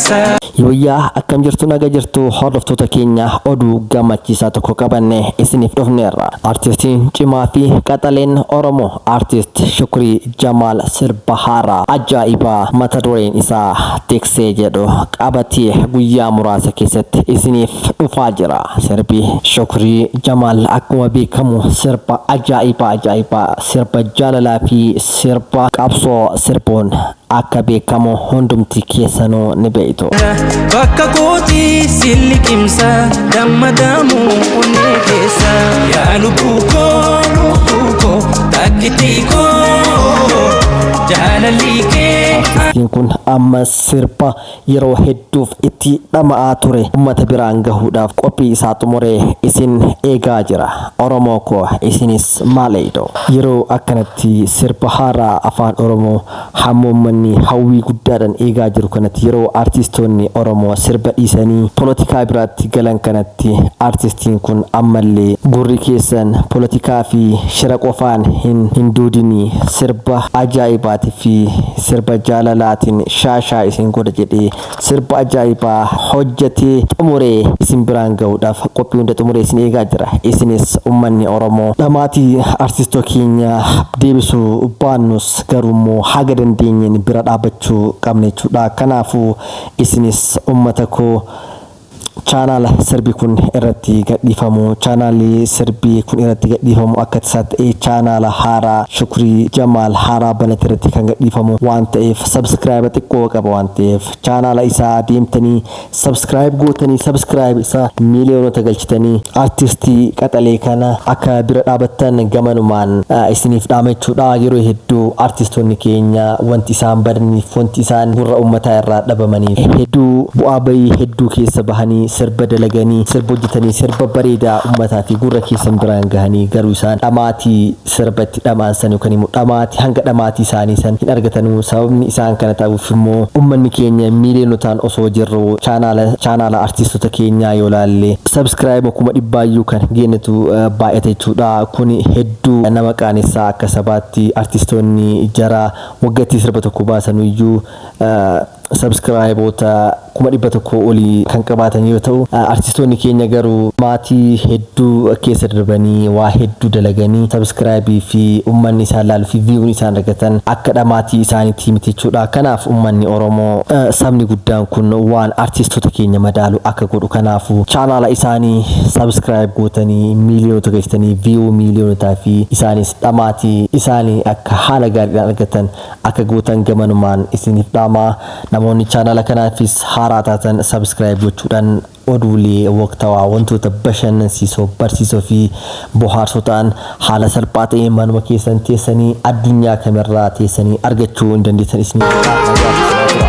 keessa. Yooyyaa, akkam jirtu? Naga jirtu? Hordoftoota keenya, oduu gammachiisaa tokko qabanne isiniif dhufneerra. Artistiin cimaa fi qaxaleen Oromoo Artist Shukrii Jamaal sirba haaraa ajaa'ibaa mata dureen isaa "Tiksee" jedhu qabatee guyyaa muraasa keessatti isiniif dhufaa jira. Sirbi Shukrii Jamaal akkuma beekamu sirba ajaa'ibaa ajaa'ibaa, sirba jaalalaa fi sirba qabsoo sirbuun akka beekamu hundumti keessanuu ni beektu. Bakka kooti si liqimsa, dammadaamu onnee keessa. Yaa lubbuu koo, lubbuu koo, takkitii koo, jaalalli kee. Artistiin kun amma sirba yeroo hedduuf itti dhama'aa ture uummata biraan gahuudhaaf qophii isaa xumuree isin eegaa jira. Oromoo koo, isinis maal eeydu? Yeroo akkanatti sirba haaraa afaan Oromoo hamma uummanni hawwii guddaadhaan eegaa jiru kanatti, yeroo artistoonni Oromoo sirba dhiisanii polotikaa biraatti galan kanatti, artistiin kun ammallee gurri keessan polotikaa fi shira qofaan hin duudinii, sirba ajaa'ibaatii fi sirba jaalalaatiin shaashaa isin godha jedhee sirba ajaa'ibaa hojjetee xumuree isin biraan gahuudhaaf qophii hunda xumuree isin eegaa jira. Isinis uummanni Oromoo dhamaatii artistoota keenya deebisuu baannus, garuu immoo haga dandeenyeen bira dhaabbachuu qabna jechuudha. Kanaafuu isinis uummata koo, chaanaala sirbi kun irratti gadhiifamu, chaanaalli sirbi kun irratti gadhiifamu akka tasaa ta'ee chaanaala haaraa Shukrii Jamaal haaraa banate irratti kan gadhiifamu waan ta'eef, subscribe xiqqoo qaba waan ta'eef, chaanaala isaa deemtanii subscribe gootanii, subscribe isaa miiliyoonota galchitanii, artistii qaxalee kana akka bira dhaabattan gamanumaan isiniif dhaama jechuudha. Yeroo hedduu artistoonni keenya wanti isaan badaniif, wanti isaan gurra uummataa irraa dhabamaniif, hedduu bu'aa bayii hedduu keessa bahanii, sirba dalaganii, sirba hojjetanii, sirba bareedaa uummataa fi gurra keessan biraan gahanii, garuu isaan dhamaatii sirba itti dhamaan san yookaan immoo dhamaatii hanga dhamaatii isaanii san hin argatanuu. Sababni isaan kana ta'uuf immoo uummanni keenya miiliyonotaan osoo jirru, chaanaala artistoota keenyaa yoo laalle, subscribe 100,000yyuu kan geenyetu baay'ate jechuudha. Kuni hedduu nama qaanessaa. Akka sabaatti artistoonni jara waggaatti sirba tokko baasanuyyuu subscribeoota 100,000 olii kan qabaatan yoo ta'u, artistoonni keenya garuu maatii hedduu keessa darbanii, waa hedduu dalaganii, subscribe fi uummanni isaan laaluu fi viewn isaan argatan akka dhamaatii isaaniitii miti jechuudha. Kanaaf uummanni Oromoo, sabni guddaan kun waan artistoota keenya madaalu akka godhu, kanaafuu chaanaala isaanii subscribe gootanii, miiliyoonota galchitanii, view miiliyoonotaa fi isaanis dhamaatii isaanii akka haala gaariidhaan argatan akka gootan gamanumaan isiniif dhaamaa. Namoonni chaanaala kanaafis haaraa taatan subscribe gochuudhaan oduulee waqtawaa, wantoota bashannansiisoo, barsiisoo fi bohaarsoo ta'an haala salphaa ta'een manuma keessan teessanii, addunyaa kamirraa teessanii argachuu hin dandeessan isinii.